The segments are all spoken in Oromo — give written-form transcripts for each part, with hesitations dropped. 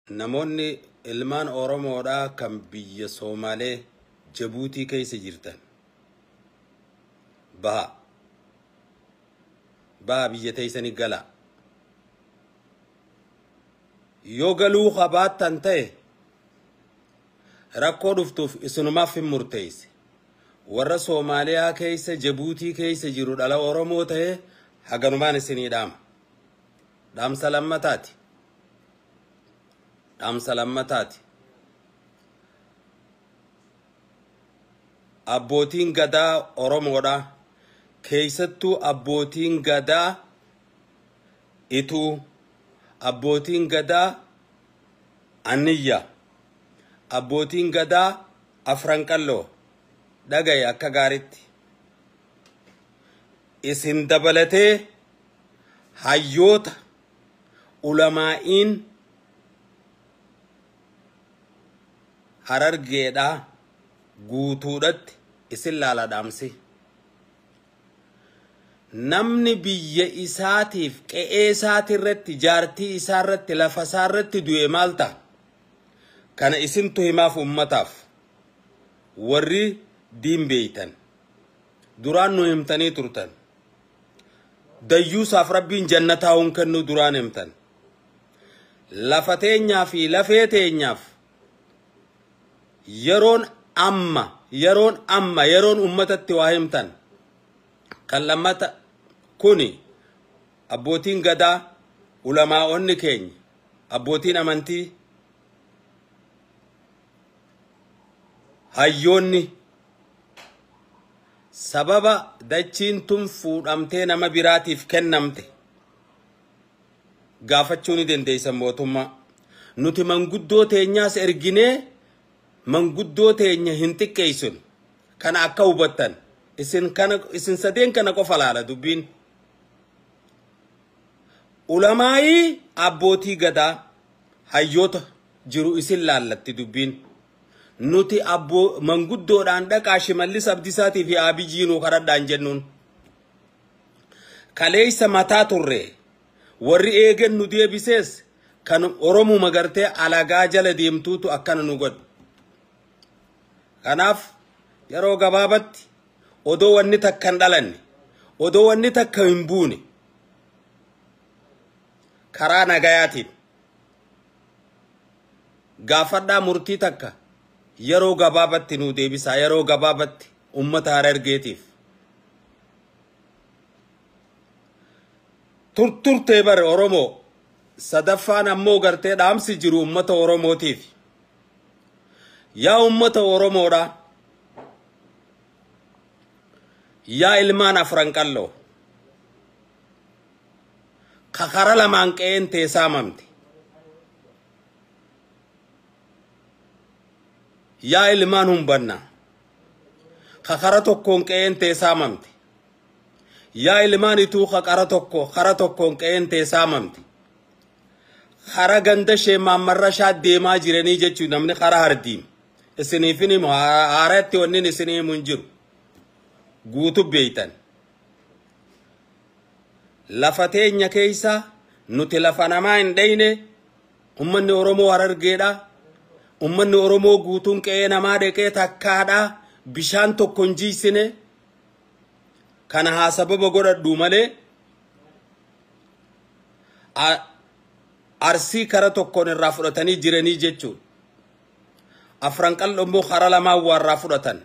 Namoonni ilmaan Oromoodhaa kan biyya Soomalee Jabuutii keessa jirtan baha. Baha biyya teessanii gala. Yoo galuu qabaattan ta'e rakkoo dhuftuuf isinumaaf hin murteesse. Warra Soomaaliyaa keessa Jabuutii keessa jiru dhala Oromoo ta'e haganumaan isinii dhaama. Dhaamsa lammataati. Dhaamsa lammataati. Abbootiin gadaa Oromoodha. Keessattuu abbootiin gadaa Ituu, abbootiin gadaa Anniyya, abbootiin gadaa Afran Qalloo dhagaye akka gaaritti. Isin dabalatee hayyoota ulamaa'iin Harargeedhaa guutuudhatti isin laala dhaamsi. Namni biyya isaatiif qe'ee isaatirratti jaartii isaarratti lafa isaarratti du'e maal ta'a? Kana isintu himaaf ummataaf. Warri diin beeytan. Duraan nu himtanii turtan. Dayyuusaaf rabbiin jannataa hun kennuu duraan himtan. Lafa teenyaa fi lafee teenyaaf yeroon amma yeroon amma yeroon ummatatti waa himtan. Kan lammata kuni abbootiin gadaa ulamaa'onni keenya abbootiin amantii hayyoonni sababa dachiin tun fuudhamtee nama biraatiif kennamte gaafachuu ni dandeessan mootummaa. Nuti manguddoo teenyaas erginee manguddoo teenya hin xiqqeessun. Kana akka hubattan isin kana isin sadeen kana qofa laala dubbiin. Ulamaayii abbootii gadaa hayyoota jiru isin laallatti dubbiin. Nuti abboo manguddoodhaan dhaqaa Shimallis Abdiisaatii fi Abiyyi nuu kadhadhaan jennuun. Kaleessa mataa turre warri eegen nu deebisees kan Oromuma gartee alagaa jala deemtuutu akkana nu godhu. Kanaaf yeroo gabaabatti odoo wanni takka hin dhalanne odoo wanni takka hin buune karaa nagayaatiin gaafadhaa murtii takka yeroo gabaabatti nu deebisaa yeroo gabaabatti ummata Harargeetiif. Turturtee bare Oromoo sadaffaan ammoo gartee dhaamsi jiru ummata Oromootiif. Yaa ummata Oromoodha. Yaa ilmaan Afran Qalloo. Kakara lamaan qe'een tee saamamte. Yaa ilmaan humbannaa. Kakara tokkoon qe'een tee saamamte. Yaa ilmaan Ituu kakara tokko kara tokkoon qe'een tee saamamte. Kara ganda shee maammarrashaa deemaa jiranii jechuun namni kara hardiim. Isiniifin himu haaratti wanni isinii himu hin jiru. Guutuu beeytan. Lafa teenya keessa nuti lafa namaa hin dheyne ummanni Oromoo Harargeedha. Ummanni Oromoo guutuun qe'ee namaa dhaqee takkaadha. Bishaan tokko hin jiisine. Kana haa sababa godhadhu malee Arsii kara tokkoon irraa fudhatanii jiranii jechuudha. Afran Qalloo immoo kara lamaan waa irraa fudhatan.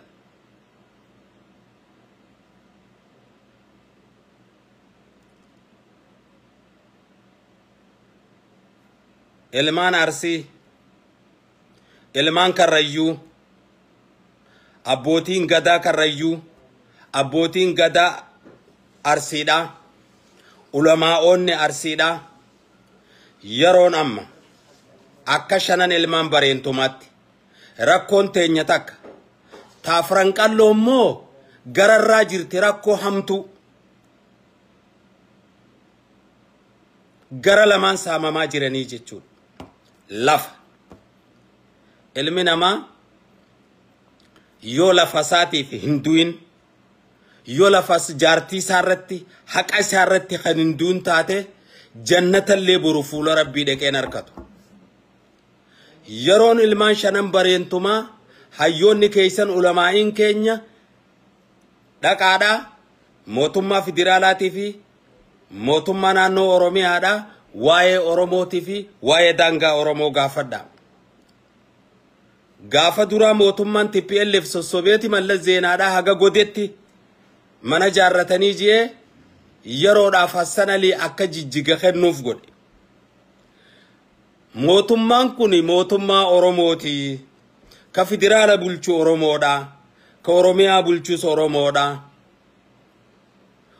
Ilmaan Arsii, ilmaan Karrayyuu, abbootiin gadaa Karrayyuu, abbootiin gadaa Arsiidha, ulamaa'oonni Arsiidha. Yeroon amma akka shanan ilmaan bareentumaatti rakkoon teenya takka. Ta Afran Qalloo immoo gararraa jirti rakkoo hamtuu. Gara lamaan saamamaa jiranii jechuudha. Lafa. Ilmi namaa yoo lafa isaatiif hin du'in yoo lafa jaartii isaa irratti haqa isaa irratti kan hin du'in taate jannatallee boru fuula rabbii dhaqeen harkatu. Yeroon ilmaan shanan bareentumaa hayyoonni keessan ulamaa'iin keenya dhaqaadhaa mootummaa federaalaatii fi mootummaa naannoo Oromiyaadhaa waa'ee Oromootii fi waa'ee daangaa Oromoo gaafadha. Gaafa duraa mootummaan TPLF sossobeeti Mallas Zeenaadhaa haga godetti mana jaarratanii ji'ee yeroodhaaf Hassan Alii akka jijjiga kennuuf godhe. Mootummaan kun mootummaa Oromooti. Ka federaala bulchu Oromoodha. Ka Oromiyaa bulchus Oromoodha.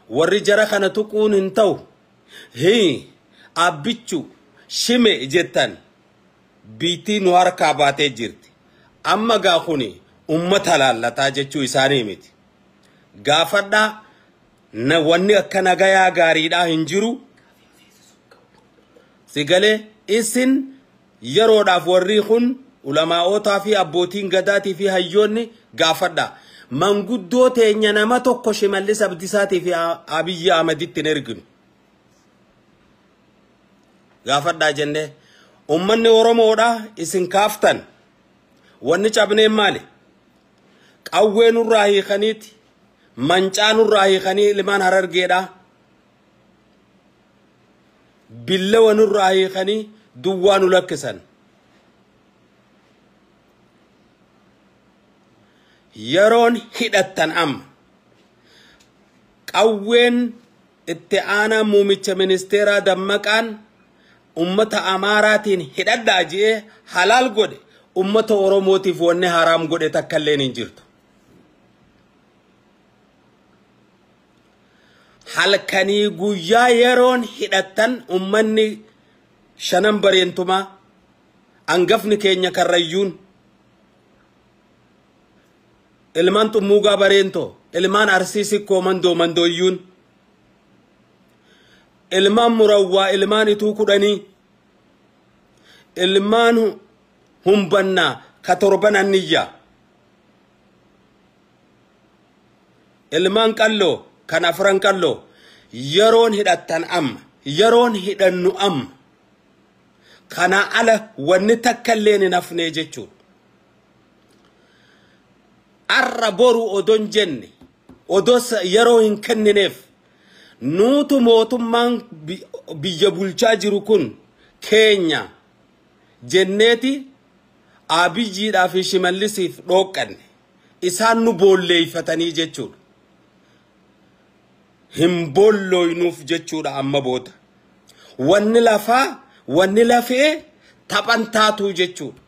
Warri jara kana tuquun hin ta'u. Hii abbichu shime jettan biitii nu harkaa baatee jirti. Amma gaa kuni ummata laallataa jechuu isaanii miti. Gaafadhaa na wanni akka nagayaa gaariidhaa hin jiru. Sigalee isin yeroodhaaf warri kun ulamaa'ootaa fi abbootiin gadaatii fi hayyoonni gaafadhaa. Manguddoo teenya nama tokko Shimallis Abdisaatii fi Abiyyi Ahmaditti hin erginu. Gaafadhaa jennee ummanni Oromoodhaa isin kaaftan wanni cabneen maali? Qawwee nurraa hiikaniiti, mancaa nurraa hiikanii ilmaan Harargeedhaa, billawa nurraa hiikanii duwwaa nu lakkisan. Yeroon hidhattan amma qawween itti aanaa muumicha ministeeraa Dammaqaan ummata Amaaraatiin hidhadhaa ji'ee halaal godhe ummata Oromootiif wanni haraam godhe takkalleen hin jirtu. Halkanii guyyaa yeroon hidhattan ummanni shanan bareentumaa hangafni keenya Karrayyuun ilmaan Xummuugaa bareentoo ilmaan Arsii Sikkoo Mandoo Mandooyyuun ilmaan Murawwaa ilmaan Ituu kudhanii ilmaan Humbannaa ka torban anniyyaa ilmaan Qalloo kan afran Qalloo yeroon hidhattan amma yeroon hidhannu amma kana ala wanni takkalleen hin hafnee jechuudha. Arra boru odon jenne odoo yeroo hin kennineef nuutu mootummaan biyya bulchaa jiru kun keenya jenneeti Abiyyiidhaa fi Shimallisiif dhooqqanne isaan nu boolleeyfatanii jechuudha. Hin boollooynuuf jechuudha amma booda. Wanni lafaa wanni lafee taphan taatuu jechuudha.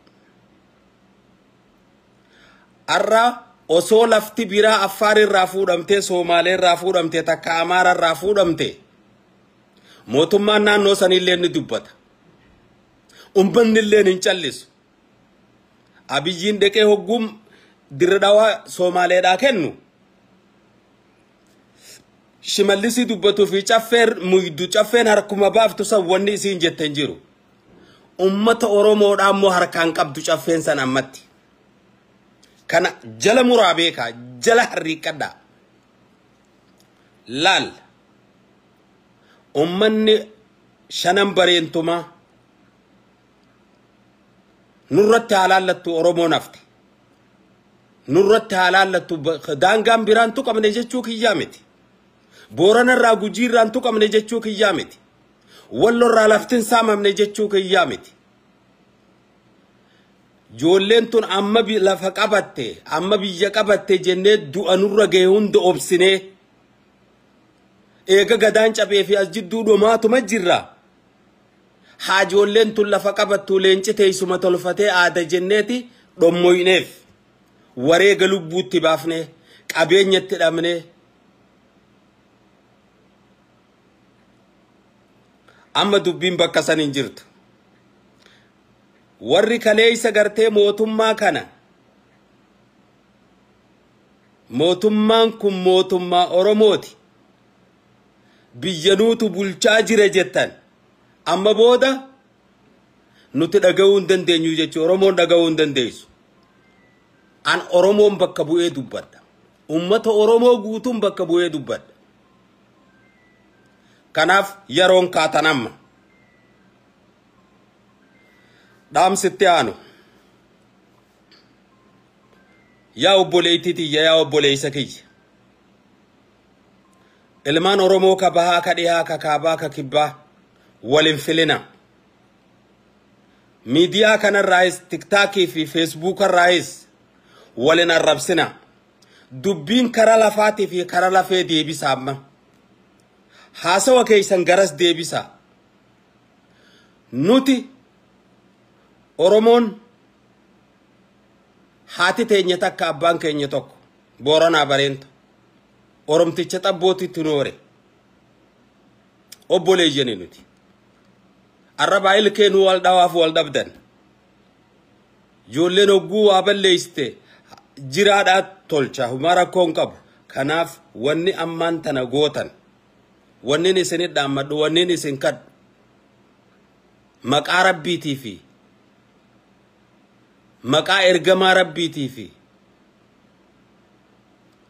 Arra osoo lafti biraa Affaar irraa fuudhamtee Soomaalee irraa fuudhamtee takka Amaara irraa fuudhamtee mootummaan naannoo sanillee ni dubbata. Uummanni illee hin callisu. Abiyyiin dhaqee hogguum dirra dhawaa Soomaaleedhaa kennu. Shimallisii dubbatuu fi caffeen muydu caffeen harkuma baaftu san wanni isiin jette hin jiru. Uummata Oromoodhaa immoo harkaan qabdu caffeen san ammatti. Kana jala muraa beekaa jala harriiqqadhaa. Laal ummanni shanan bareentumaa nurratti haa laallattu Oromoon hafte. Nurratti haa laallattu daangaan biraan tuqamne jechuu kiyyaa miti. Booranarraa Gujiirraan tuqamne jechuu kiyyaa miti. Wallorraa laftin saamamne jechuu kiyyaa miti. Ijoolleen tun amma lafa qabatte amma biyya qabatte jennee du'a nurra ga'e hunda obsinee eega gadaan cabee fi as jidduu dhumaatuma jirra. Haa ijoolleen tun lafa qabattu leenci teessuma tolfatee aada jenneeti dhommoyneef wareega lubbuutti baafnee qabeenyatti dhabnee amma dubbiin bakka san hin jirtu. Warri kaleessa gartee mootummaa kana mootummaan kun mootummaa Oromooti biyya nuutu bulchaa jira jettan amma booda nuti dhaga'uu hin dandeenyu jechuudha. Oromoon dhaga'uu hin dandeessu. An Oromoon bakka bu'ee dubbadha. Uummata Oromoo guutuun bakka bu'ee dubbadha. Kanaaf yeroon kaatan amma. Dhaamsitti aanu. Yaa obboleettii tiyya, yaa obboleessa kiyya. Ilmaan Oromoo ka bahaa, ka dhihaa, ka kaabaa, ka kibbaa walin filina. Miidiyaa kanarraayis, TikTokii fi Facebookarraayis walin arrabsina. Dubbiin kara lafaatii fi kara lafee deebisa amma. Haasawa keessan garas deebisa. Nuti Oromoon haati teenya takka, abbaan keenya tokko, Booranaa Bareento. Oromticha xabbootitti noore. Obboleeyyani nuti. Arrabaa ilkee nu wal dhawaaf wal dhabdan. Ijoolleen hogguu waa balleessite jiraadhaa tolcha, huma rakkoon qabu. Kanaaf wanni ammaan tana gootan, wannin isinit dhaammadhu, wannin isin kadhu, maqaa rabbiitii fi maqaa ergamaa rabbiitii fi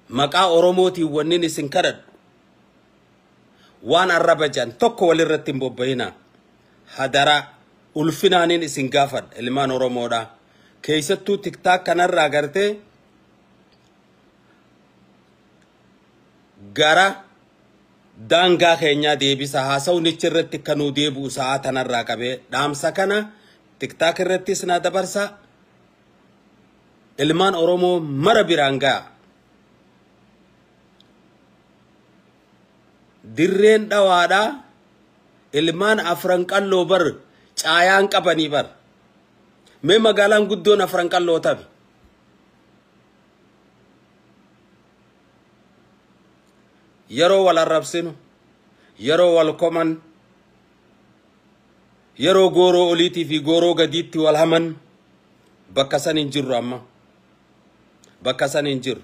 maqaa Oromootiin wannin isin kadhadhu, waan arraba jedhan tokko walirratti hin bobba'inaa. Hadaraa ulfinaanin isin gaafadha, ilmaan Oromoodhaa. Keessattuu TikTok kanarraa gartee gara daangaa keenyaa deebisa haasawnichi irratti akka nuu deebi'u sa'aa tanarraa qabee dhaamsa kana TikTok irrattis na dabarsa, ilmaan Oromoo mara biraan ga'a. Dirreen Dhawaadhaa ilmaan Afran Qalloo bar caayaan qabanii bar. Mee magaalaan guddoon Afran Qalloo tabe. Yeroo wal arrabsinu, yeroo wal koman, yeroo gooroo oliitii fi gooroo gadiitti wal haman, bakka san hin jirru amma. Bakka san hin jirru.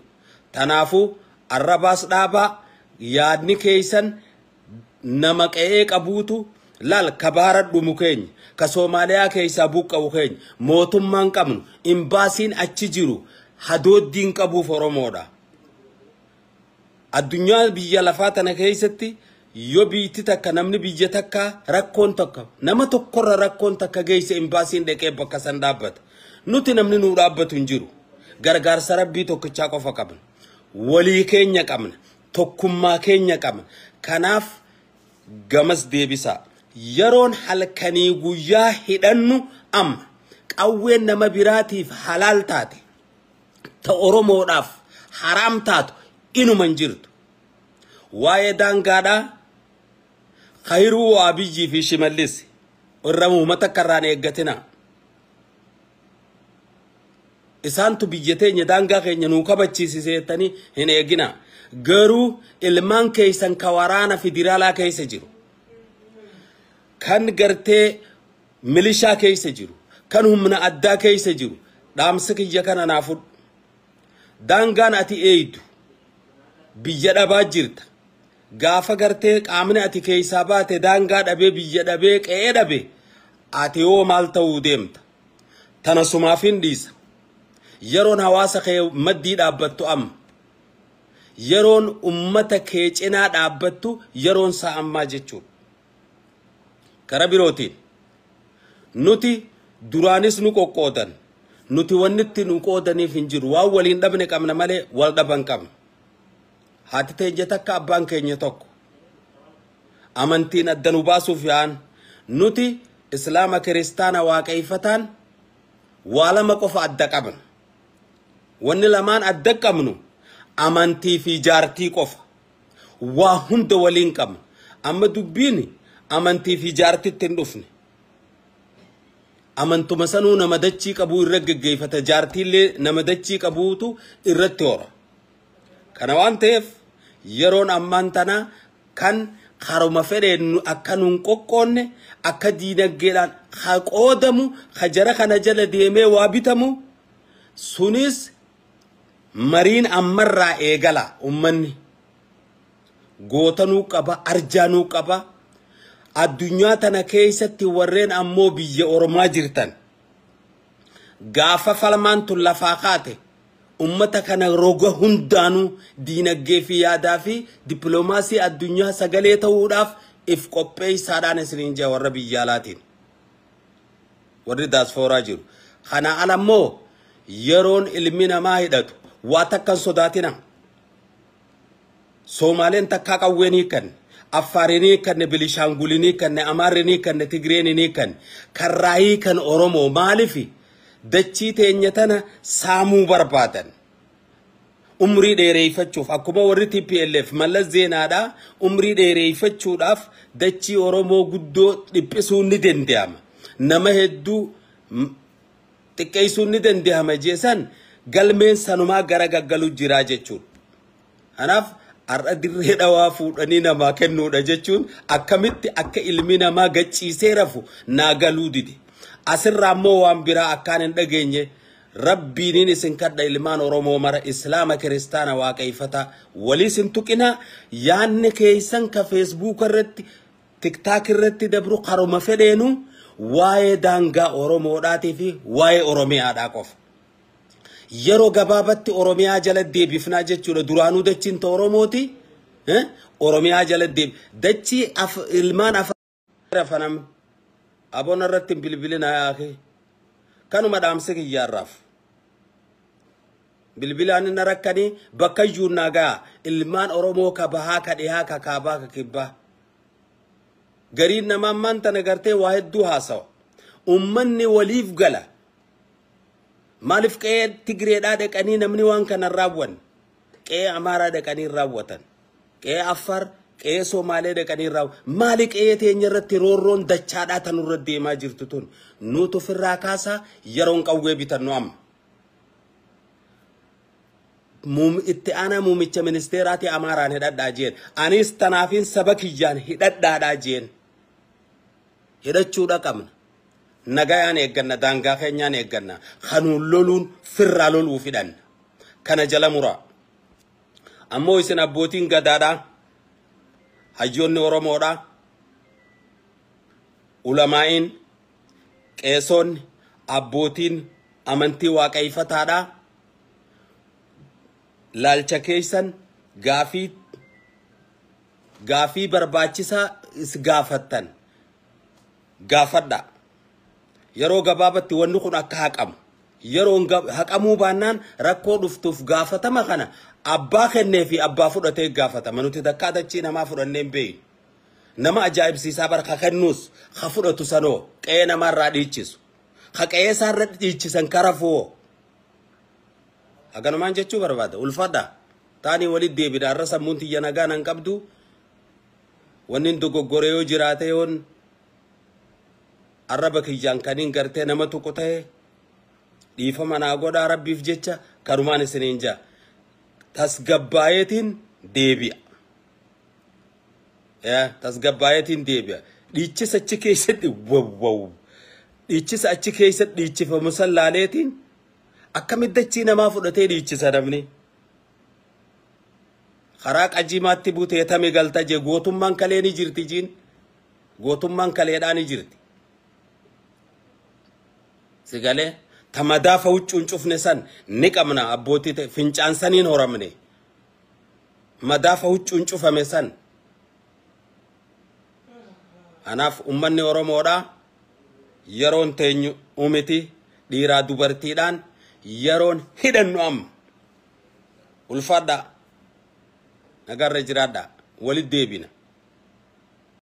Tanaafuu arrabaas dhaabaa, yaadni keessan nama qe'ee qabuutu laal kabaara dhumu keenya, ka Soomaaliyaa keessaa buqqa'u keenya, mootummaan qabnu, imbaasiin achi jiru hadooddiin qabuuf Oromoodha. Addunyaa biyya lafaa tana keessatti yoo biitti takka, namni biyya takka, rakkoon takka nama tokkorra rakkoon takka geesse, imbaasiin dhaqee bakka san dhaabbata. Nuti namni nuu dhaabbatu hin jiru. Gargaarsa rabbii tokkichaa qofa qabna. Walii keenya qabna. Tokkummaa keenya qabna. Kanaaf gamas deebisaa. Yeroon halkanii guyyaa hidhannu amma. Qawween nama biraatiif halaal taate, ta Oromoodhaaf haraam taatu inuma hin jirtu. Waa'ee daangaadhaa Khayruu Abiyyii fi Shimallis irra uummata akka irraan eeggatina. Isaantu biyya teenya daangaa keenya nuu kabachiisise jettanii hin eegina. Garuu ilmaan keessan ka waraana federaalaa keessa jiru, kan gartee milishaa keessa jiru, kan humna addaa keessa jiru, dhaamsa kiyya kana naa fudhu. Daangaan ati eeydu biyya dhabaa jirta. Gaafa gartee qaamni ati keessaa baate daangaa dhabee, biyya dhabee, qe'ee dhabe, ati hoo maal ta'uu deemta? Tana sumaaf hin dhiisa. Yeroon hawaasa kee maddii dhaabbattu amma. Yeroon ummata kee cinaa dhaabbattu yeroon isaa ammaa jechuudha. Kara birootiin nuti duraanis nu qoqqoodan. Nuti wanni itti nu qoodaniif hin jiru. Waan waliin dhabne qabna malee wal dhaban qabna. Haati teenya takka, abbaan keenya tokko. Amantiin adda nu baasuuf yaa'an. Nuti Islaama, Kiristaana, Waaqeffataan waa lama qofa adda qabna. Wanni lamaan adda qabnu amantii fi jaartii qofa. Waa hunda waliin qabna. Amma dubbiin amantii fi jaartitti hin dhufne. Amantuma sanuu nama dachii qabuu irra geggeeffata. Jaartiillee nama dachii qabuutu irratti hora. Kana waan ta'eef yeroon ammaan tana kan karuma fedheen akka nuun qoqqoonne, akka diinagdeedhaan ha qoodamu, ha jara kana jala deemee waa bitamu sunis mariin ammarraa eegala. Ummanni gootanuu qaba, arjaanuu qaba. Addunyaa tana keessatti warreen ammoo biyya Oromaa jirtan, gaafa falmaan tun lafaa kaate, ummata kana roga hundaanuu diinagdee fi yaadaa fi dippiloomaasii addunyaa sagalee ta'uudhaaf if qopheessaadhaan isiniin jira, warra biyya alaatiin. Warri daaspooraa jiru. Kana ala immoo yeroon ilmi namaa hidhatu Waa takkan sodaatina. Soomaaleen takkaa qawween hiikanne, Affaariin hiikanne, Bilishaanguliin hiikanne, Amaarriin hiikanne, Tigreen hiikanne, karraa hiikan Oromoo maalifi dachii teenya tana saamuu barbaadan. Umrii dheereeffachuuf akkuma warri TPLF Mallas Zeenaadhaa umrii dheereeffachuudhaaf dachii Oromoo guddoo dhiphisuun ni danda'ama. Nama hedduu xiqqeessuun ni danda'ama jeesan galmeen sanumaa gara gaggalu jiraa jechuudha. Kanaaf har'a dirree dhawaa fuudhanii namaa kennuudha jechuun akkamitti akka ilmi namaa gachiisee rafu naa galuu dide. Asirraa immoo waan biraa akkaan hin dhageenye rabbiiniin isin kadha ilmaan Oromoo mara Islaama Kiristaana waaqeeffata walii isin tuqinaa yaanni keessan ka Feesbuuka irratti TikTok irratti dabru karuma fedheenu waa'ee daangaa Oromoodhaatii fi waa'ee Oromiyaadhaa qofa. Yeroo gabaabatti Oromiyaa jala deebifnaa jechuudha. Duraanuu dachiin ta Oromooti. Oromiyaa jala deeb dachii ilmaan afaan aboon irratti hin bilbilina yaake kanuma dhaamsa kiyyaarraaf. Bilbilaan inni rakkanii bakka iyyuu naa ga'a ilmaan Oromoo ka bahaa ka dhihaa ka kaabaa ka kibbaa. Gariin namaa ammaan tana gartee waa hedduu haasawa. Uummanni waliif gala. Maaliif qe'ee Tigreedhaa dhaqanii namni waan kana hin raawwanne? Qe'ee Amaaraa dhaqanii hin raawwatan. Qe'ee Affaar, qe'ee Somaalee dhaqanii hin raawwatan. Maali qe'ee teenya irratti roorroon dachaadhaa tanurra deemaa jirtu tun? Nuutu ofirraa kaasaa yeroon qawwee bitannu amma. Itti aanaa muummicha ministeeraati Amaaraan hidhadhaa jeen. Anis tanaafin saba kiyyaan hidhadhaadhaa jeen. Hidhachuudha qabna. Nagayaan eegganna, daangaa keenyaan eegganna. Kanuun loluun firraa loluu fidhanna. Kana jala muraa. Ammoo isin abbootiin gadaadhaa, hayyoonni Oromoodhaa, ulamaa'iin, qeesonni, abbootiin amantii waaqeffataadhaa, laalcha keessan gaafii barbaachisaa is gaafattan gaafadhaa. Yeroo gabaabatti wanni kun akka haqamu. Yeroo haqamuu baannaan rakkoo dhuftuuf gaafatama kana abbaa kennee fi abbaa fudhatee gaafatama. Nuti takkaa dachii namaa fudhannee hin beeknu. Nama ajaa'ibsiisaa bara ka kennuus ka fudhatu sanoo qe'ee namaarraa dhiichisu. Ka qe'ee isaarra dhiichisan kara fu'oo. Haganumaan jechuu barbaada. Ulfadha. Taanii walitti deebina. Har'a sammuun tiyya nagaa nan qabdu. Wanni dogoggore yoo jiraate yoon arraba kiyyaan kaniin gartee nama tuqu ta'e dhiifama naa godhaa rabbiif jecha kanumaan isiniin jaa. Tasgabbaayeetiin deebi'a. Tasgabbaayeetiin deebi'a. Dhiichisa achi keessatti wawwaw. Dhiichisa achi keessatti dhiichifamu san laaleetiin akkamitti dachii namaa fudhatee dhiichisa namni. Karaa qajimaatti butee tami galta jee gootummaan kalee ni jirti jiin. Gootummaan kaleedhaa ni jirti. Sigalee tamadaafa huccuun cufne san ni qabna abbootii ta'e fincaan saniin horamne. Madaafa huccuun cufame san. Kanaaf uummanni Oromoodhaa yeroon teenyu umiti dhiiraa dubartiidhaan yeroon hidhannu amma. Ulfaadhaa. Nagarra jiraadhaa. Walitti deebina.